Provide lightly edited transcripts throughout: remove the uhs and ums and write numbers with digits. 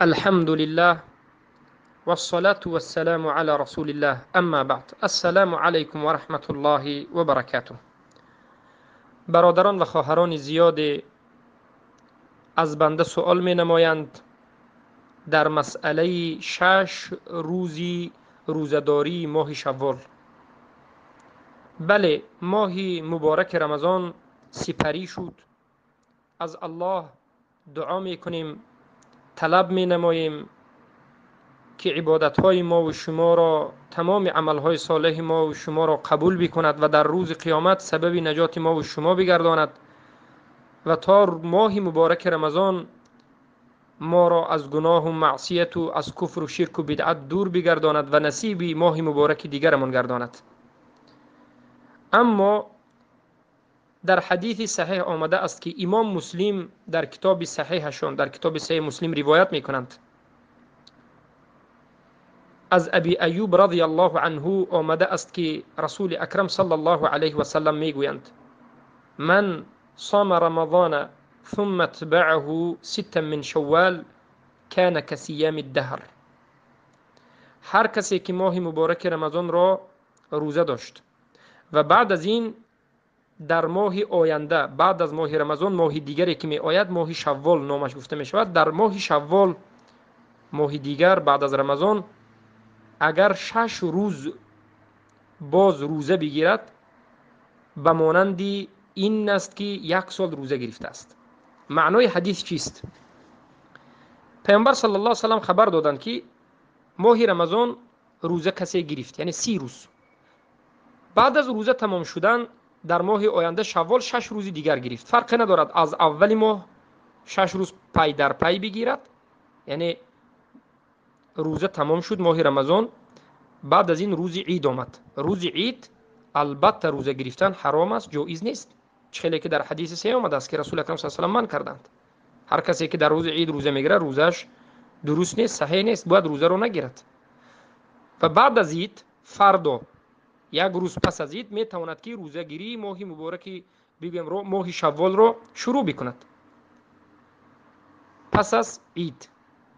الحمد لله والصلاة والسلام على رسول الله، اما بعد. السلام علیکم و رحمت الله و برکاته. برادران و خواهران زیاد از بنده سوال می نمایند در مسئله 6 روزی روزه‌داری ماه شوال. بله، ماه مبارک رمضان سپری شد. از الله دعا می کنیم، طلب می نماییم که عبادت‌های ما و شما را، تمام عمل‌های صالح ما و شما را قبول بکند و در روز قیامت سبب نجات ما و شما بگرداند و تا ماه مبارک رمضان ما را از گناه و معصیت و از کفر و شرک و بدعت دور بگرداند و نصیب ماه مبارک دیگرمان گرداند. اما در حدیث صحیح آمده است که امام مسلم در کتاب صحیحشان، در کتاب صحیح مسلم روایت میکنند، از ابی ایوب رضی الله عنه آمده است که رسول اکرم صلی الله علیه و سلم میگویند: من صام رمضان ثم اتبعه 6 من شوال كان كصيام الدهر. هر کسی که ماه مبارک رمضان را روزه داشت و بعد از این در ماه آینده، بعد از ماه رمضان، ماه دیگری که می آید، ماه شوال نامش گفته می شود، در ماه شوال، ماه دیگر بعد از رمضان، اگر 6 روز باز روزه بگیرد، به مانند این است که 1 سال روزه گرفته است. معنای حدیث چیست؟ پیامبر صلی الله علیه و سلم خبر دادند که ماه رمضان روزه کسی گرفت، یعنی 30 روز. بعد از روزه تمام شدن در ماه آینده شوال 6 روز دیگر گرفت. فرقی ندارد از اول ماه 6 روز پای در پای بگیرد، یعنی روزه تمام شد ماه رمضان، بعد از این روز عید آمد. روز عید البته روزه گرفتن حرام است، جایز نیست، چه که در حدیث صحیح آمده است که رسول اکرم صلی الله علیه و سلم من کردند. هر کسی که در روز عید روزه میگیره، روزش درست نیست، صحیح نیست، باید روزه رو نگیرد. و بعد از عید، فردا، 1 روز پس از عید، میتواند که روزه گیری ماه مبارک بگویم رو، ماه شوال رو شروع بکند. پس از عید،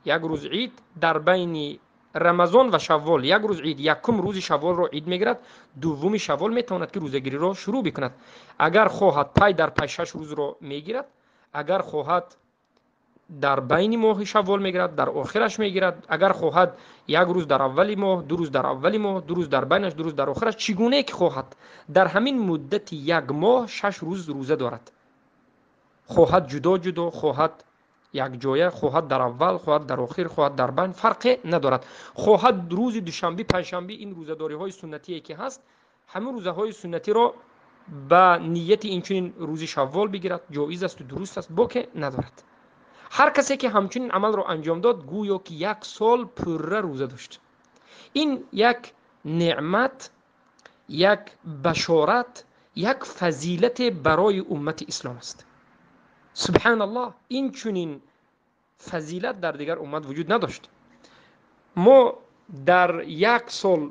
1 روز عید در بین رمضان و شوال، 1 روز عید، یکم روز شوال رو عید میگیرد، دوم شوال میتواند که روزه گیری رو شروع بکند. اگر خواهد پای در پای 6 روز رو میگیرد، اگر خواهد در بین ماه شوال میگیرد، در آخرش میگیرد، اگر خواهد 1 روز در اول ماه، 2 روز در اول ماه، 2 روز در بینش، 2 روز در آخرش، چگونه که خواهد، در همین مدت 1 ماه 6 روز روزه دارد. خواهد جدا جدا، خواهد یک جایه، خواهد در اول، خواهد در آخر، خواهد در بین، فرقی ندارد. خواهد روز دوشنبه، پنجشنبه، این روزه‌داری های سنتی که هست، همه روزه های سنتی را با نیت اینچنین روز شوال بگیرد، جایز است و درست است، باک ندارد. هر کسی که همچنین عمل را انجام داد، گویا که 1 سال پره روزه داشت. این یک نعمت، یک بشارت، یک فضیلت برای امت اسلام است. سبحان الله، این چنین فضیلت در دیگر امت وجود نداشت. ما در 1 سال،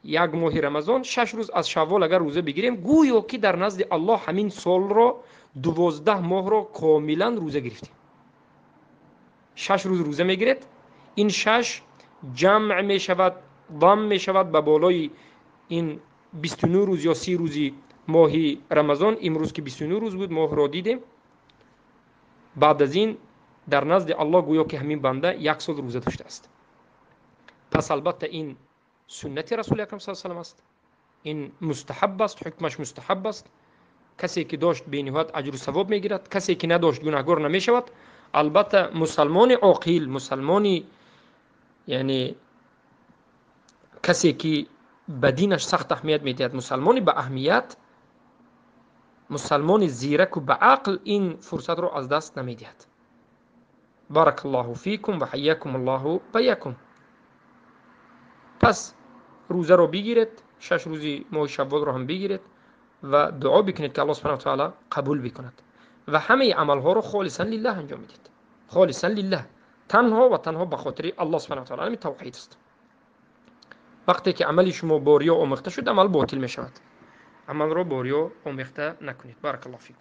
1 ماه رمضان، 6 روز از شوال اگر روزه بگیریم، گویا که در نزد الله همین سال را، 12 ماه را کاملا روزه گرفتیم. 6 روز روزه میگیرد، این 6 جمع می شود، ضم می شود به بالای این 29 روز یا 30 روزی ماه رمضان. امروز که 29 روز بود ماه را دیدیم. بعد از این در نزد الله گویا که همین بنده 1 سال روزه داشته است. پس البته این سنت رسول اکرم صلی الله علیه و سلم است، این مستحب است، حکمش مستحب است. کسی که داشت به نهایت اجر و ثواب میگیرد، کسی که نداشت گناهگار نمیشود. البته مسلمان عاقل، مسلمانی یعنی کسی که به دینش سخت اهمیت میدهد، مسلمانی به اهمیت، مسلمان زیرک و به عقل، این فرصت رو از دست نمیدهد. بارک الله فیکم و حیاکم الله بیاکم. پس روزه رو بگیرید، 6 روزی ماه شوال رو هم بگیرید و دعا بکنید که الله سبحانه و تعالی قبول بکند و همه عملها رو خالصا لله انجام بدید. خالصا لله، تنها و تنها به خاطر الله سبحانه و تعالی. همین توحید است. وقتی که عمل شما با ریا آمیخته شد، عمل باطل می شود. عمل رو با ریا آمیخته نکنید. بارک الله فیکم.